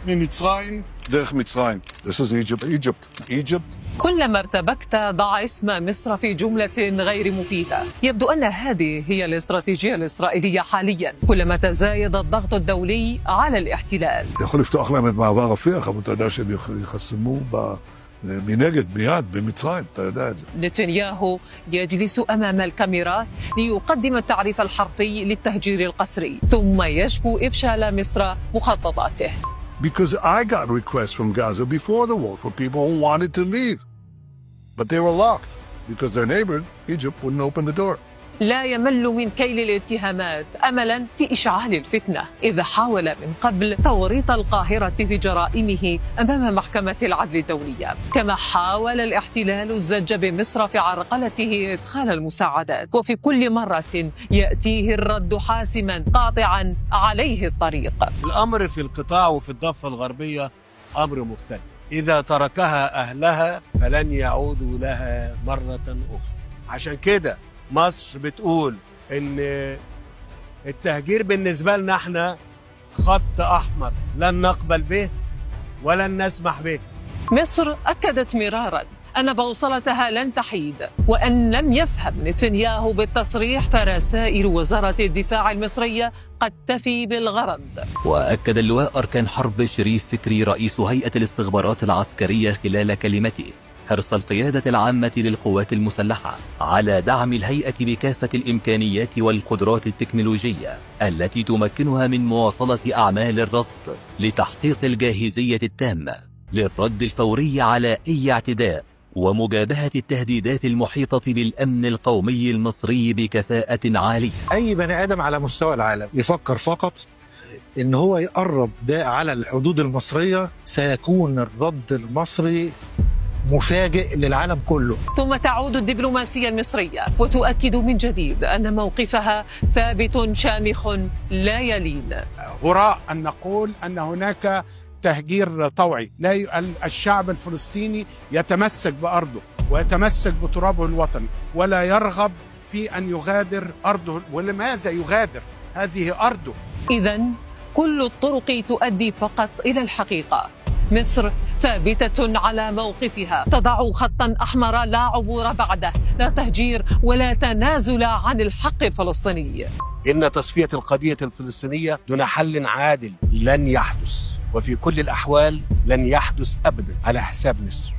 ממצרים דרך מצרים. This is Egypt. كلما ارتبكت ضع اسم مصر في جملة غير مفيدة. يبدو أن هذه هي الاستراتيجية الإسرائيلية حاليا، كلما تزايد الضغط الدولي على الاحتلال. יכול לפתוח להם את מעבר רפיח, אבל אתה יודע שהם יחסמו מנגד מיד במצרים, אתה יודע את זה. نتنياهو يجلس أمام الكاميرات ليقدم التعريف الحرفي للتهجير القسري، ثم يشكو إفشال مصر مخططاته. Because I got requests from Gaza before the war for people who wanted to leave, but they were locked because their neighbor, Egypt, wouldn't open the door. لا يمل من كيل الاتهامات أملا في إشعال الفتنة، إذ حاول من قبل توريط القاهرة في جرائمه أمام محكمة العدل الدولية، كما حاول الاحتلال الزج بمصر في عرقلته إدخال المساعدات، وفي كل مرة يأتيه الرد حاسما قاطعا عليه الطريق. الأمر في القطاع وفي الضفة الغربية أمر مختلف، إذا تركها أهلها فلن يعودوا لها مرة أخرى. عشان كده مصر بتقول إن التهجير بالنسبة لنا احنا خط أحمر لن نقبل به ولن نسمح به. مصر أكدت مرارا أن بوصلتها لن تحيد، وأن لم يفهم نتنياهو بالتصريح فرسائل وزارة الدفاع المصرية قد تفي بالغرض. وأكد اللواء أركان حرب شريف فكري رئيس هيئة الاستخبارات العسكرية خلال كلمته حرص القيادة العامة للقوات المسلحة على دعم الهيئة بكافة الإمكانيات والقدرات التكنولوجية التي تمكنها من مواصلة أعمال الرصد لتحقيق الجاهزية التامة للرد الفوري على أي اعتداء ومجابهة التهديدات المحيطة بالأمن القومي المصري بكفاءة عالية. أي بني آدم على مستوى العالم يفكر فقط إن هو يقرب ده على الحدود المصرية سيكون الرد المصري مفاجئ للعالم كله. ثم تعود الدبلوماسية المصرية وتؤكد من جديد أن موقفها ثابت شامخ لا يلين. هراء أن نقول أن هناك تهجير طوعي، لا الشعب الفلسطيني يتمسك بأرضه ويتمسك بترابه الوطني ولا يرغب في أن يغادر أرضه. ولماذا يغادر؟ هذه أرضه. إذن كل الطرق تؤدي فقط إلى الحقيقة. مصر ثابتة على موقفها، تضع خطا أحمر لا عبور بعده، لا تهجير ولا تنازل عن الحق الفلسطيني. إن تصفية القضية الفلسطينية دون حل عادل لن يحدث، وفي كل الأحوال لن يحدث أبدا على حساب مصر.